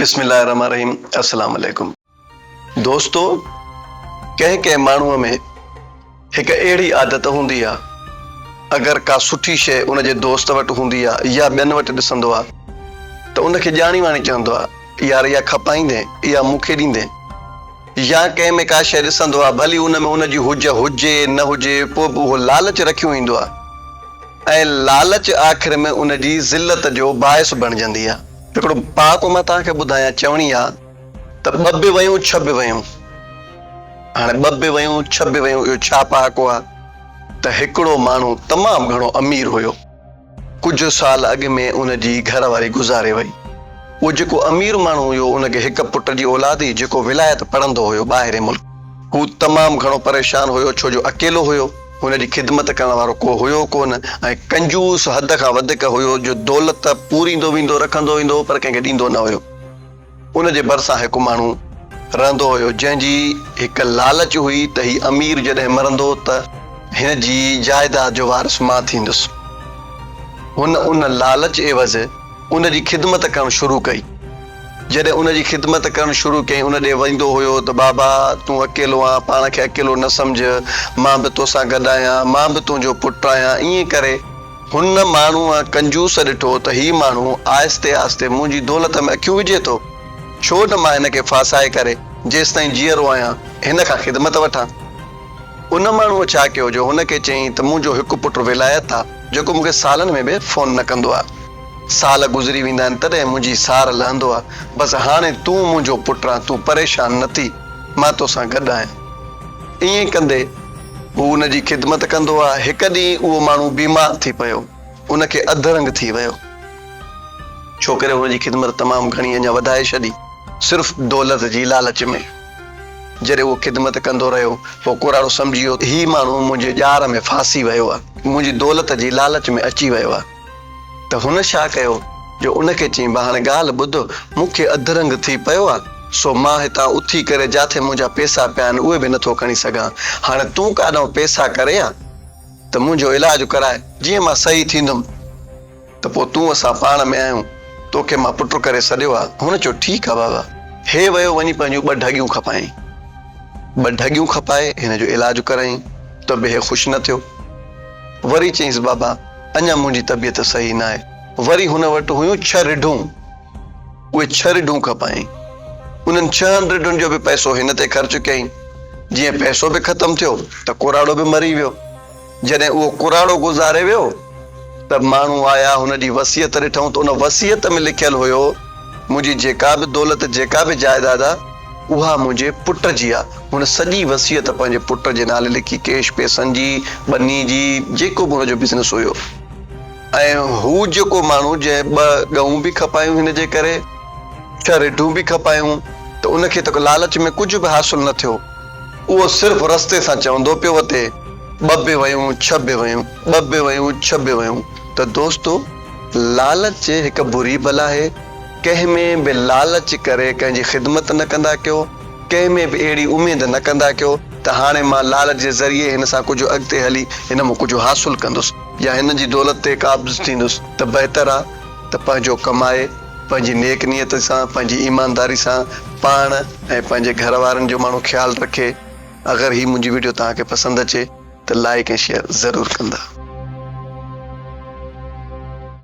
بسم الله الرحمن الرحيم السلام عليڪم دوستو ڪنهن ڪنهن ماڻهو ۾ هڪ اهڙي عادت هوندي آ اگر ڪا سٺي شيء ان جي دوست وٽ هوندي آ يا ٻين وٽ ڏسندو آ ته ان کي ڄاڻي واڻي چوندو آ يار اها کپائيندين اها مون کي ڏيندين يا ڪنهن ۾ ڪا شيء ڏسندو آ ڀلي ان ۾ ان جي هج هجي نه هجي پوء به اهو لالچ رکيون ايندو آ ۽ لالچ آخر ۾ ان جي ذلت جو باعث بڻجندي آ. هڪڙو پهاڪو مان توهان کي ٻڌايان چوڻي آ ته ٻه به ويون ڇهه به ويون. هاڻي ٻه به ويون ڇهه به ويون اهو ڇا پهاڪو آ ته هڪڙو ماڻهو تمام گهڻو امير هيو. ڪجهه سال اڳ ۾ ان جي گهر واري گذاري وئي. اهو جيڪو امير ماڻهو هيو ان کي هڪ پٽ جي اولاد هئي جيڪو ولايت پڙهندو هيو ٻاهرين ملڪ. هو تمام گهڻو پريشان هيو ڇو جو اڪيلو هيو، هن جي خدمت ڪرڻ وارو ڪو هيو ڪونه ۽ ڪنجوس حد کان وڌيڪ هيو جو دولت پوريندو ويندو رکندو ويندو هو پر ڪنهن کي ڏيندو نه هيو. ان جي ڀرسان هڪ ماڻهو رهندو هيو جنهن جي هڪ لالچ هئي ته هي امير جڏهن مرندو ته هن جي جائداد جو وارث مان ٿيندس. هن ان لالچ عيوض ان جي خدمت ڪرڻ شروع ڪئي. جڏهن ان جي خدمت ڪرڻ شروع ڪيائين، ان ڏي ويندو هيو ته بابا تون اڪيلو آن، پاڻ کي اڪيلو نه سمجهه، مان به توسان گڏ آهيان، مان به تنهنجو پٽ آهيان. ائين ڪري هن ماڻهوء ڪنجوس ڏٺو ته هي ماڻهو آهستي آهستي منهنجي دولت ۾ اکيون وجهي ٿو، ڇو نه مان هن کي ڦاسائي ڪري جيستائين جيئرو آهيان، هن کان خدمت وٺان. ان ماڻهوء ڇا ڪيو جو هن کي چيائين ته منهنجو هڪ پٽ ولايت آ، جيڪو مون کي سالن ۾ به فون نه ڪندو آ. سال گذري ويندا آهن تڏهن منهنجي سار لهندو آ. بس هاڻي تون منهنجو پٽ آن، تون پريشان نه ٿي، مان توسان گڏ آهيان. ائين ڪندي هو ان جي خدمت ڪندو آ. هڪ ڏينهن اهو ماڻهو بيمار ٿي پيو. ان کي اڌ رنگ ٿي ويو. ڇوڪري هن جي خدمت تمام گهڻي اڃا وڌائي ڇڏي، صرف دولت جي لالچ ۾. جڏهن اهو خدمت ڪندو رهيو، پوء ڪوراڙو سمجهي ويو ته هي ماڻهو منهنجي ڄار ۾ ڦاسي ويو آهي، منهنجي دولت جي لالچ ۾ اچي ويو آهي. ته هن ڇا ڪيو جو ان کي چيائين، ڀا هاڻي ڳالهه ٻڌ، مون کي اڌ رنگ ٿي پيو آهي، سو مان هتان اٿي ڪري جاٿي منهنجا پئسا پيا آهن، اهي به نٿو کڻي سگهان. هاڻي تون ڪاڏانهن پئسا ڪري آ ته منهنجو علاج ڪراء، جيئن مان صحيح ٿيندم. ته پوء تون اسان پاڻ ۾ آهيون، توکي مان پٽ ڪري سڏيو آ. هن چيو، ٺيڪ آ بابا. هي ويو وڃي پنهنجون ٻه ڍڳيون کپايائين. ٻه ڍڳيون کپائي هن جو علاج ڪرايائين ته به هي خوش نه ٿيو. وري چيائينس، بابا اڃا منهنجي طبيعت صحيح ناهي. وري هن وٽ هيون ڇهه رڍون. اهي ڇهه رڍون کپايائين. انهن ڇهن رڍن جو به پئسو هن تي خرچ ڪيائين. جيئن پئسو به ختم ٿيو ته ڪوراڙو به مري ويو. جڏهن اهو ڪراڙو گذاري ويو ته ماڻهو آيا هن جي وصيت ڏٺائون ته ان وصيت ۾ لکيل هيو منهنجي جيڪا به دولت جيڪا به جائداد آ اها منهنجي پٽ جي آ. هن سڄي وصيت پنهنجي پٽ جي نالي لکي ڪيش پئسن جي، ٻني جي، جيڪو به هن جو بزنس هيو. ۽ هو جيڪو ماڻهو جنهن ٻه ڳئون به کپايون هن جي ڪري، ڇهه رڍون به کپايون ته ان کي ته لالچ ۾ ڪجهه به حاصل نه ٿيو. اهو صرف رستي سان چوندو پيو وتي، ٻه به ويون، ڇهه به ويون، ٻه به ويون، ڇهه به ويون ته دوستو! لالچ هڪ بري بلا آهي، ڪنهن ۾ به لالچ ڪري ڪنهن جي خدمت نه ڪندا ڪيو، ڪنهن ۾ به اهڙي اميد نه ڪندا ڪيو ته هاڻي مان لالچ جي ذريعي هن سان ڪجهه اڳتي هلي هن مان ڪجهه حاصل ڪندس يا هن جي دولت تي قابض ٿيندس ته بهتر آ ته پنهنجو ڪمائي پنهنجي نيڪ نيت سان پنهنجي ايمانداري سان پاڻ ۽ پنهنجي گهر وارن جو ماڻهو خيال رکي اگر هي منهنجي وڊيو توهان کي پسند اچي ته لائيڪ ۽ شيئر ضرور ڪندا.